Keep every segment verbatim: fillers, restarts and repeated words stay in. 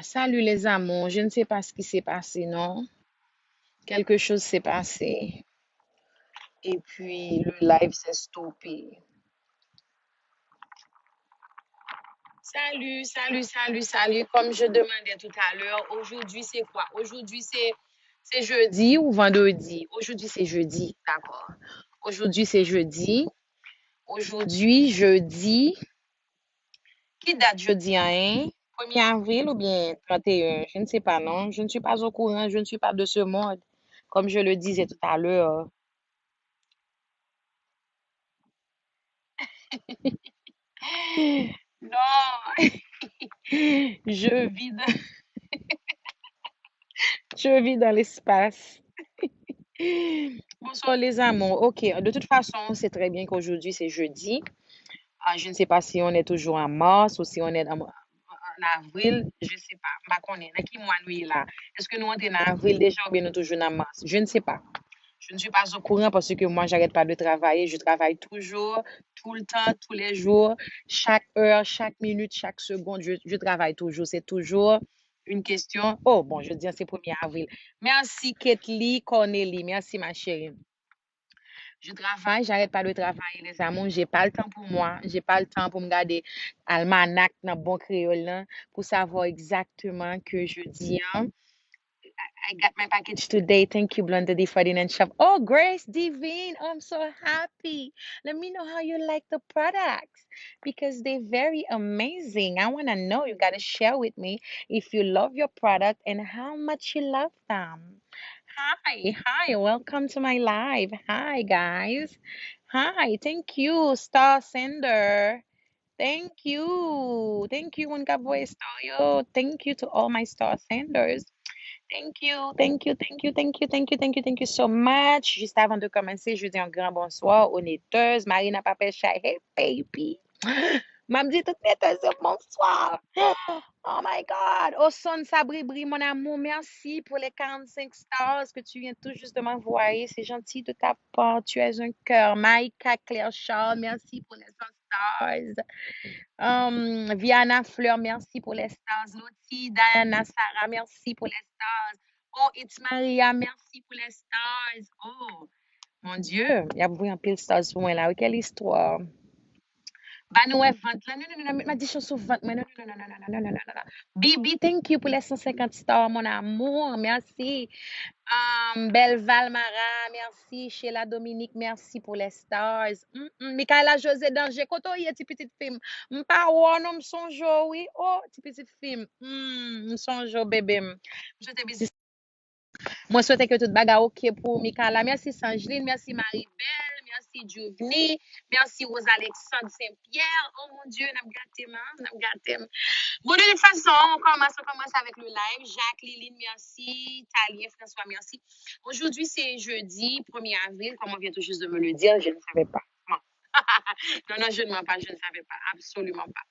Salut les amours, je ne sais pas ce qui s'est passé, non? Quelque chose s'est passé. Et puis le live s'est stoppé. Salut, salut, salut, salut. Comme je demandais tout à l'heure, aujourd'hui c'est quoi? Aujourd'hui c'est c'est jeudi ou vendredi? Aujourd'hui c'est jeudi, d'accord. Aujourd'hui c'est jeudi. Aujourd'hui jeudi. Ki dat jodi a, hein? Premye avril oubyen trannteyen? Je ne sais pas, non. Je ne suis pas au courant, je ne suis pas de ce monde. Comme je le disais tout à l'heure. Non. Je vis dans, je vis dans l'espace. Bonsoir les amours. Ok, de toute façon, c'est très bien qu'aujourd'hui c'est jeudi. Ah, je ne sais pas si on est toujours en mars ou si on est en, en avril, je sais pas. M pa konnen nan ki mwa nou ye la. Èske nou antre nan avril deja oubyen nou toujou nan mars? Je ne sais pas. Je ne suis pas au courant parce que moi, j'arrête pas de travailler. Je travaille toujours, tout le temps, tous les jours, chaque heure, chaque minute, chaque seconde. Je, je travaille toujours. C'est toujours une question. Oh, bon, je dis, c'est premier avril. Merci, Ketly Cornely. Merci, ma chérie. Je travaille, j'arrête pas de travailler, les amours. J'ai pas le temps pour moi. J'ai pas le temps pour me garder almanach dans bon créole, là, pour savoir exactement que je dis, hein. I got my package today. Thank you, Blondedy forty-nine Shop. Oh, Grace Divine, oh, I'm so happy. Let me know how you like the products because they're very amazing. I want to know. You got to share with me if you love your product and how much you love them. Hi, hi, welcome to my live. Hi, guys. Hi, thank you, Star Sender. Thank you. Thank you, moun k ap voye star yo. Thank you to all my star senders. Thank you, thank you, thank you, thank you, thank you, thank you, thank you so much. Juste avant de commencer, je dis un grand bonsoir aux netteuses. Marina Papel Chay, hey baby. M ap di tout netteuses yo bonsoir. Oh my God. Oson Sabribri, mon amour, merci pour les quarante-cinq stars que tu viens tout juste de m'envoyer. C'est gentil de ta part. Tu es un cœur. Maïka Claire Charles, merci pour les cent stars. Um, Viana Fleur, merci pour les stars. Loti, Diana Sarah, merci pour les stars. Oh, it's Maria, merci pour les stars. Oh, mon Dieu, y ap voye anpil stars pou mwen la. Wi, quelle histoire. Ba nou wè vant la. Non, non, non, non, met malediksyon sou vant mwen. Non, non, non, non, non, non, non, non, non, non. Bibi, thank you pour les cent cinquante stars, mon amour. Merci. Um, Belval Mara, merci. Sheila Dominique, merci pour les stars. Mm, mm. Michaela José Danger, kote w ye, ti pitit fi m? M pa wè w non, m sonje w, wi. Oh, ti pitit fi m. Mm, m sonje w, bebe m. M swete biznis. Mwen swete ke tout bagay oke pou Michaela. Mèsi Sanjlin, mèsi Maribel, mèsi Juvni, mèsi Rose Alexandre Saint Pierre. Oh mon Dieu, n ap gate m, hein, n ap gate m. Bon, de toute façon, on commence, on commence avec le live. Jacques, Liline, merci. Talien, François, merci. Aujourd'hui, c'est jeudi premier avril, comme on vient tout juste de me le dire, je ne savais pas. Bon. Non, non, je ne mens pas, je ne savais pas, absolument pas.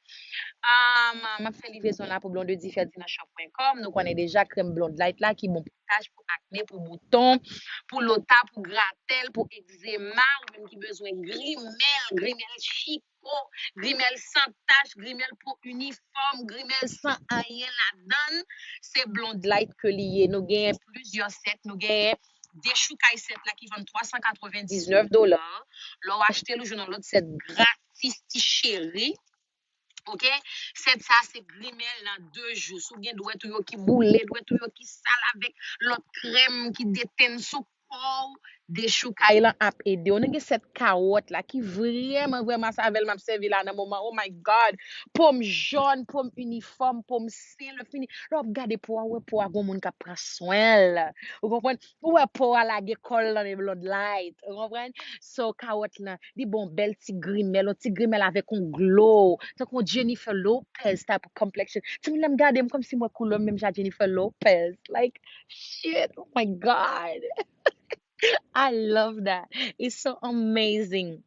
Um, m ap fè livrezon la pou Blondedy Ferdinand Shop point com. Nou konnen deja krèm Blonde Light la ki bon pou tach, pou akne, pou bouton, pou lota, pou gratèl, pou egzema, ou menm ki bezwen grimèl, grimèl chiko, grimèl san tach, grimèl po inifòm, grimèl san anyen ladann, se Blonde Light ke li ye. Nou genyen plizyè sèt, nou genyen dechoukay sèt la ki vann twa san katrevendiznèf dola. Lè w achte l, ou jwenn yon lòt sèt gratis, ti cheri. Oke? Sèt sa, se grimèl nan de jou. Si w gen dwèt ou yo ki boule, dwèt ou yo ki sal avèk lòt krèm ki detenn sou kò w, dechoukay lan ap ede w. Nou gen sèt kawòt la ki vrèman, vrèman, se avè l m ap sèvi la nan moman. Oh my God! Po m jòn, po m inifòm, po m sen, lè fini. Lè w ap gade po a, ou wè po a gon moun k ap pran swen l. Ou konprann? Ou wè po a lage kò l nan men Blonde Light. Ou konprann? So, kawòt lan, li ba w bèl ti grimèl, yon ti grimèl avèk yon glow. Tankou yon Jennifer Lopez type of complexion. Timoun, lè m gade m, kòmsi m wè koulè m menm jan Jennifer Lopez. Like, shit, oh my God. I love that. It's so amazing.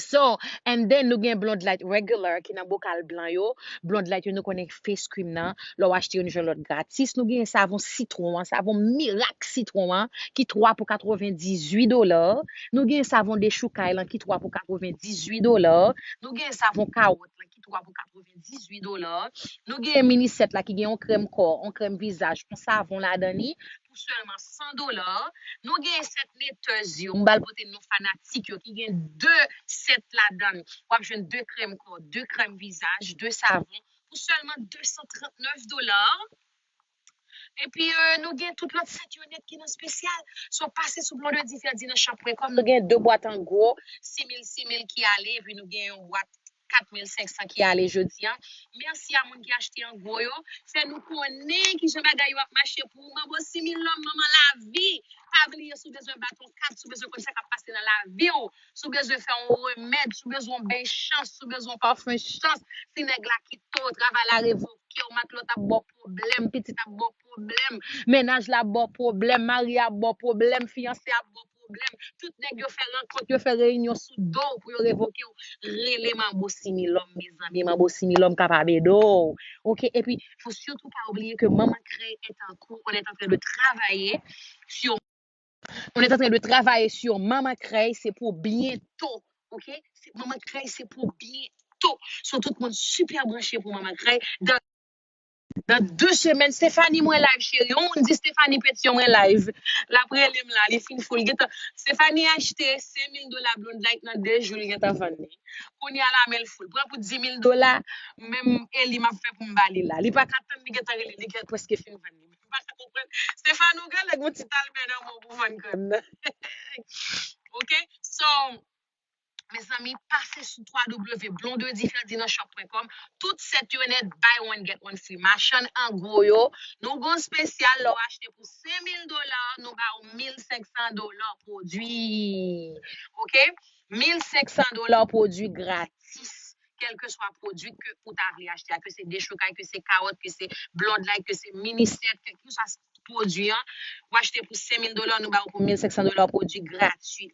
So, and then nou gen Blonde Light regular ki nan bokal blan yo. Blonde Light yo, nou konnen face cream nan. Lè w achte yo, nou jwenn lòt gratis. Nou gen savon sitwon an, savon mirak sitwon an, ki twa pou katrevendizuit dola. Nou gen savon dechoukay lan ki twa pou katrevendizuit dola. Nou gen savon kawòt lan ki twa pou katrevendizuit dola. Nou gen mini sèt la ki gen yon krèm kò, yon krèm vizaj, yon savon ladan li pou sèlman san dola. Nou gen sèt netèz yo, m bal pote non fanatik yo, ki gen de sèt ladan. W ap jwenn de krèm kò, de krèm vizaj, de savon pou sèlman de san trannèf dola. Epi euh, nou gen tout lòt sèt yo nèt ki nan espesyal. So pase sou Blondedy Ferdinand Shop pwen kòm, nou gen de bwat an gwo, sis mil, sis mil ki ale, epi nou gen yon bwat kat mil senk san ki ale jodi a. Mèsi a moun ki achte an gwo yo. Fè nou konnen kijan bagay yo ap mache pou ou. Manbo sis mil lòm, manman lavi. Pa bliye si w bezwen baton kat, si w bezwen konn sa k ap pase nan lavi w, si w bezwen fè yon remèd, si w bezwen yon beny chans, si w bezwen yon pafen chans, si nèg la kite w, travay la revoke w, matlòt ap ba w pwoblèm, pitit ap ba w pwoblèm, mennaj la ap ba w pwoblèm, mari a ap ba w pwoblèm, fiyanse a ap ba w pwoblèm. Tout nèg yo fè rankont, yo fè reyinyon sou do w pou yo revoke w. Rele Manbo sis mil lòm, mezanmi, Manbo sis mil lòm kapab ede w. Oke, epi fò sitou pa oubliye ke Manman Krèy est en cours, on est en train de travailler sur on est en train de travailler sur Manman Krèy, se pou byento, oke? Se Manman Krèy, se pou byento. So tout moun sipè branche pou Manman Krèy. Dans dans deux semaines, Stéphanie, mwen live, cheri. Yon moun di Stéphanie Pétion, mwen live. L ap rele m la, li fin fou. L gentan, Stéphanie achte senk mil dola Blonde Light nan de jou, li gentan vann li. Kounye a la, men l fou. L pran pou dis mil dola, menm Eli m ap fè pou m ba li la. Li pa ka tann, li gentan rele, li gen prèske fin vann li. M pa ka konprann. Stéphanie, ou gen lè gon ti talbè nan men w pou vann krèm nan. Oke? So, Mezanmi, pase sou w w w blondedy ferdinand shop pwen kòm. Tout sèt yo nèt, buy one, get one free. Machann an gwo yo, nou gon spesyal, lè w achte pou senk mil dola, nou ba w mil senk san dola pwodui. Oke? Mil senk san dola pwodui gratis. Kèlkeswa pwodui ke ou ta vle achte a, ke se dechokay, ke se kawòt, ke se blond light, ke se mini sèt, kèlkeswa pwodui an, ou achte pou senk mil dola, nou ba w pou mil senk san dola pwodui gratis.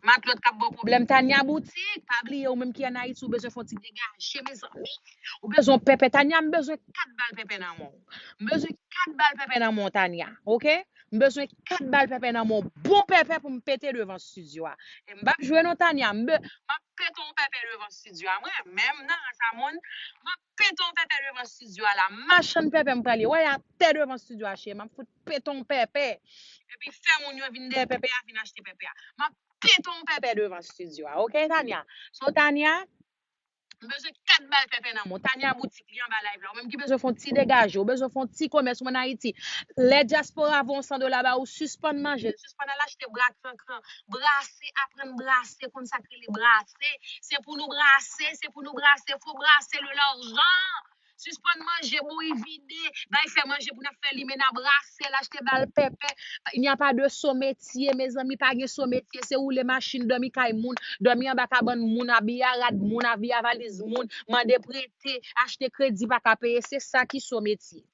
Matlòt k ap ba w pwoblèm, Tania Boutique, pa bliye ou menm ki ann Ayiti, ou bezwen fè yon ti degaje, mezanmi. Ou bezwen yon pèpè, Tania, m bezwen kat bal pèpè nan men w. M bezwen kat bal pèpè nan men w, Tania, oke? M bezwen kat bal pèpè nan men w, bon pèpè pou m pete devan estidyo a. E m p ap jwe non, Tania, m be-, m ap pete yon pèpè devan estidyo a. Mwen menm nan rans a moun, m ap pete yon pèpè devan estidyo a la. Machann pèpè m pral ye. Wè y atè devan estidyo a, cheri. M ap fout pete yon pèpè. Epi fè moun yo vin dèyè pèpè a, vin achte pèpè a. M ap pete yon pèpè devan estidyo a. Oke, Tania? So, Tania, m bezwen kat bal pèpè nan men w. Tania Boutique, li anba live la. Ou menm ki bezwen fè yon ti degaje, ou bezwen fè yon ti komès, ou ann Ayiti. Lè dyaspora voye yon san dola ba ou, sispann manje l, sispann al achte bra krankran. Brase, aprann brase, konn sa k rele brase. Se pou nou brase, se pou nou brase, fo brase le lajan. Sispann manje bouyi vide, bay fè manje pou n ap fè limena, brase l, achte bal pèpè. Il n'y a pas de sot métier, mezanmi, pa gen sot métier. Se woule machin, dòmi kay moun, dòmi anba kabann moun, abiye a rad moun, abiye a valiz moun, mande prete, achte kredi pa ka peye. Se sa ki sot métier.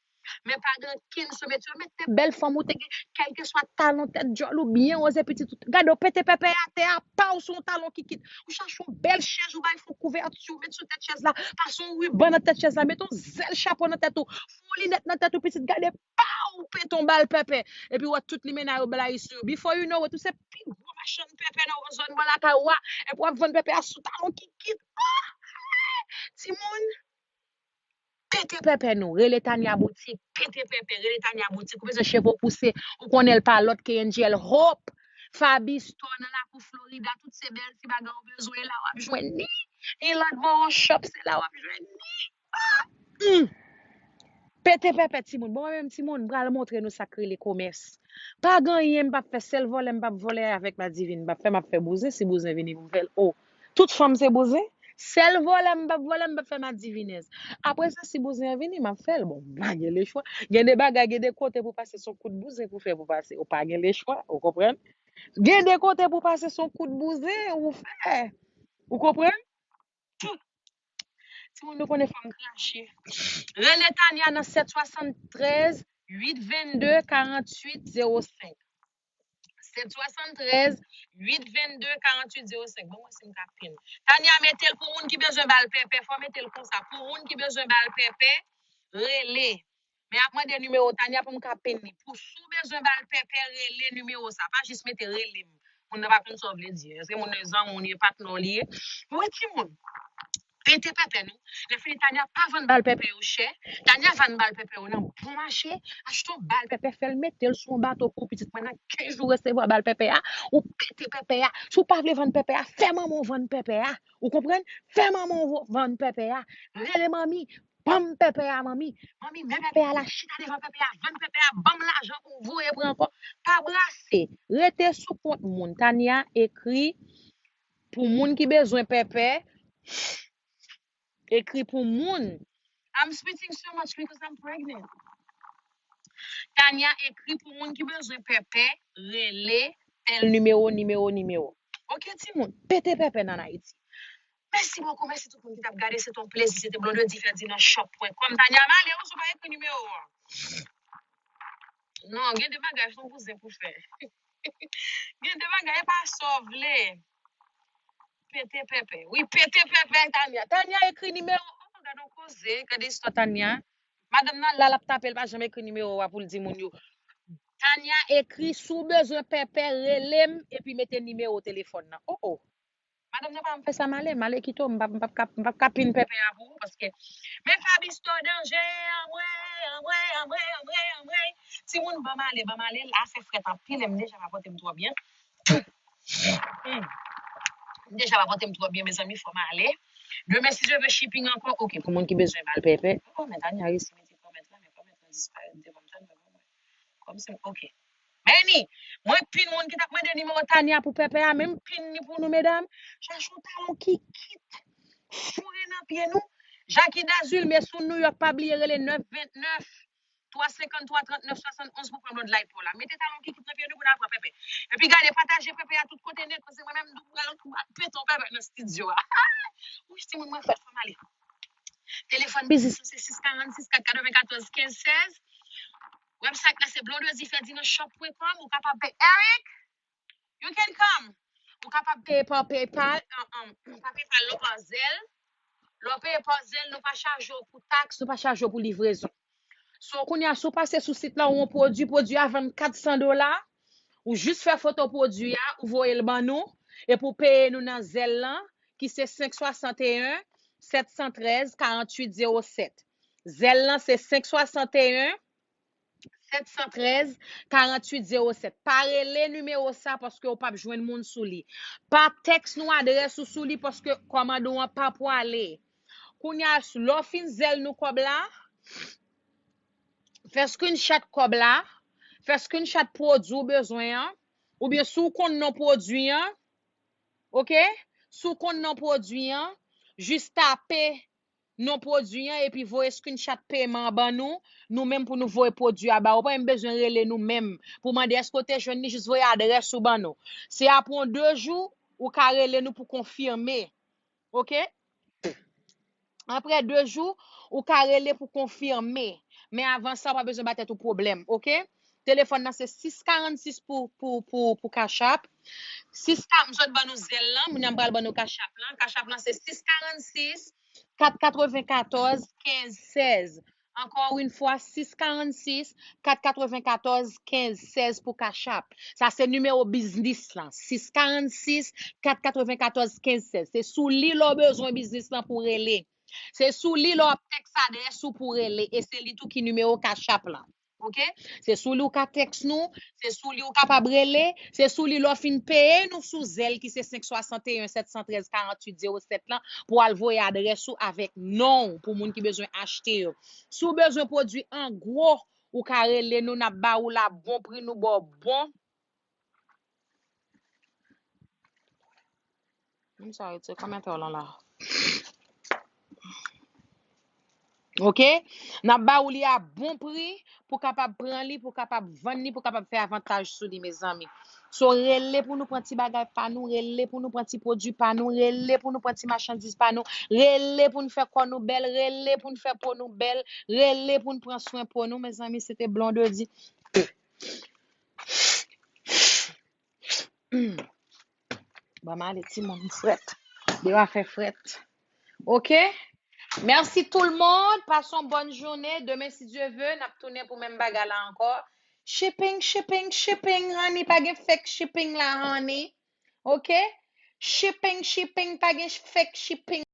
Men pa gen okenn sot métier. Ou mete bèl fanm ou te gen, kèlkeswa talon, tèt djòl ou, byen woze pitit ou. Gade, ou pete pèpè atè a, pa w sou yon talon kikit. Ou chache yon bèl chèz, ou bay fon kouvèti, ou met sou tèt chèz la, pase yon riban nan tèt chèz la, met yon zèl chapo nan tèt ou, fon linèt nan tèt ou, pitit, gade, pa w pete yon bal pèpè. Epi w wè tout limena yo blayi sou yo. Before you know it, ou se pi gwo machann pèpè nan zòn bò lakay ou a. Epi w ap vann pèpè a sou talon kikit. Ah! Timoun, pete pèpè nou. Rele Tania Boutique, pete pèpè, rele Tania Boutique. Ou bezwen cheve w pouse, ou konnen l pa lòt ke Angel Hope. Fabi Store nan lakou Florida, tout se bèl ti bagay ou bezwen la, w ap jwenn li. Inland Moron Shop, se la w ap jwenn li. Ah! Hmm. Pete pèpè, timoun. Bon, mwen menm, timoun, m pral montre nou sa k rele komès. Pa gen anyen m p ap fè, sèl vòlè m p ap vòlè avèk madivin. M p ap fè, m ap fè bouzen, si bouzen vini pou m fè l. O, tout fanm se bouzen. Sèl vòlè m p ap vòlè, m p ap fè madivinèz. Apre sa, si bouzen an vini, m ap fè l. Bon, m pa gen lechwa. Gen de bagay, gen de kote pou pase, se yon kout bouzen pou fè pou pase. Ou pa gen lechwa, ou konprann? Gen de kote pou pase, se yon kout bouzen ou fè. Ou konprann? Timoun, nou konnen fò m krache. Rele Tania nan sèt swasantrèz, uit vennde, karanntuit zewo senk. Sèt swasantrèz, uit vennde, karanntuit zewo senk. Bon, mwen si m ka pin. Tania, mete l pou moun ki bezwen bal pèpè. Fò mete l konsa. Pou moun ki bezwen bal pèpè, rele. Men ap mande nimewo Tania pou m ka pin li. Pou si w bezwen bal pèpè, rele nimewo sa. Pa jis mete rele m. Moun nan pa konn sa w vle di. Èske moun nan zanmi w li ye, patnè w li ye? Wi, timoun. Pete pèpè nou. Lè fini, Tania pa vann bal pèpè yo chè. Tania vann bal pèpè yo nan bon mache. Achte yon bal pèpè, fè l mete l sou yon bato pou pitit mwen nan kenz jou resevwa bal pèpè a. Ou pete pèpè a. Si w pa vle vann pèpè a, fè manman w vann pèpè a. Ou konprann? Fè manman w vann pèpè a. Rele manmi. Ban m pèpè a, manmi. Manmi, men pèpè a la, chita devan pèpè a, vann pèpè a, ban m lajan pou m voye pran ankò. Pa brase. Rete sou kont moun. Tania ekri pou moun ki bezwen pèpè. Ekri pou moun. I'm spitting so much because I'm pregnant. Tania ekri pou moun ki bezwen pèpè, rele tèl nimewo, nimewo, nimewo. Oke, timoun, pete pèpè nan Ayiti. Mèsi bokou, mèsi tout moun ki t ap gade, se te yon plezi, se te Blondedy Ferdinand shop point com. Tania, m ale, wi, si w pa ekri nimewo an. Non, gen de bagay, se yon kouzen pou fè. Gen de bagay, e pa sa w vle. Pete pèpè. Wi, pete pèpè, Tania. Tania ekri nimewo. Oh, gade yon koze, gade istwa Tania. Madanm nan la, l ap tape, l pa janm ekri nimewo a pou l di moun yo. Tania ekri, si w bezwen pèpè, rele m, epi mete nimewo telefòn nan. Oh, oh. Madanm nan pa m fè sa, m ale, m ale kite w, m p ap, m p ap ka, m p ap ka pin pèpè a pou ou, paske men Fabisto danje, anmwe, anmwe, anmwe, anmwe, anmwe. Timoun, ban m ale, ban m ale, la fè frèt anpil, e m deja pa pote m twò byen. Hmm. M deja pa pote m twò byen, mezanmi, fò m ale. Demen, si je veux shipping ankò, oke, pou moun ki bezwen bal pèpè. Oh, men Tania resi mete kòmèt la, men kòmèt la disparèt devan m, Tania, ban mwen. Kòmsi, oke. Benny, mwen pin moun ki t ap mande nimewo Tania pou pèpè a, men m pin ni pou nou, medam. Chache yon talon kikit. Foure nan pye nou. Jackie Dazul, men sou New York, pa bliye rele nèf vennèf, twa senkanntwa, trannèf swasannonz pou pran blond light pou la. Mete talon kikit nan pye nou pou n al pran pèpè. Epi gade, pataje pèpè a tout kote nèt, paske mwen menm, m pral pete yon pèpè nan estidyo a. Wi, timoun, mwen fèt, fò m ale. Telefòn biznis nou se sis karannsis, kat katrevenkatòz, kenz sèz. Website la se blondedy ferdinand shop point com. Ou kapab peye Eric. You can come. Ou kapab peye pa PayPal, um, um, pa PayPal, non, pa Zelle. Lè w peye pa Zelle, nou pa chaje w pou taks, nou pa chaje w pou livrezon. So, kounye a, si w pase sou sit la, ou yon pwodui, pwodui a vann kat san dola, ou jis fè foto pwodui a, ou voye l ban nou, epi w peye nou nan Zelle lan, ki se senk swasanteyen, sèt san trèz, karanntuit zewo sèt. Zelle lan se senk swasanteyen, sèt san trèz, karanntuit zewo sèt. Pa rele nimewo sa paske w p ap jwenn moun sou li. Pa tèks nou adrès ou sou li paske kòmande w an pa pwale. Kounye a, lè w fin Zelle nou kòb la, fè screenshot kòb la, fè screenshot pwodui w bezwen an, oubyen si w konn non pwodui an, oke? Si w konn non pwodui an, jis tape non pwodui an epi voye screenshot peman an ban nou, nou menm pou nou voye pwodui a ba ou. Ou pa menm bezwen rele nou menm pou mande èske w te jwenn li, jis voye adrès ou ban nou. Se apre yon de jou, ou ka rele nou pou konfime. Oke? Apre de jou, ou ka rele pou konfime. Men avan sa, ou pa bezwen ba tèt ou pwoblèm, oke? Telefòn nan se sis karannsis pou, pou, pou, pou Cash App. Sis ka, m sot ban nou Zelle lan, moun nan pral ban nou Cash App lan. Cash App lan se sis karannsis, kat katrevenkatòz, kenz sèz. Ankò yon fwa, sis karannsis, kat katrevenkatòz, kenz sèz pou Cash App. Sa se nimewo biznis lan, sis karannsis, kat katrevenkatòz, kenz sèz. Se sou li lè w bezwen biznis lan pou rele. Se sou li lè w ap tèks adrès ou pou rele. E se li tou ki nimewo Cash App lan. Oke? Se sou li w ka tèks nou, se sou li w kapab rele, se sou li lè w fin peye nou sou Zelle ki se senk swasanteyen, sèt san trèz, karanntuit zewo sèt lan pou al voye adrès ou avèk non w pou moun ki bezwen achte yo. Si w bezwen pwodui an gwo, ou ka rele nou, n ap ba ou la bon pri, nou ba w bon. M sa retire kòmantè w lan la. Oke? N ap ba ou li a bon pri pou kapab pran li, pou kapab vann li, pou kapab fè avantaj sou li, mezanmi. So, rele pou nou pran ti bagay pa nou, rele pou nou pran ti pwodui pa nou, rele pou nou pran ti machandiz pa nou, rele pou nou fè kò nou bèl, rele pou nou fè po nou bèl, rele pou nou pran swen po nou, mezanmi, se te Blondedy. Ban m ale, timoun, m frèt. Deyò a fè frèt. Oke? Mèsi tout le monde. Pase yon bòn jounen. Demen, si Dye ve, n ap tounen pou menm bagay la ankò. Shipping, shipping, shipping, honey. Pa gen fake shipping la, honey. Oke? Shipping, shipping, pa gen fake shipping.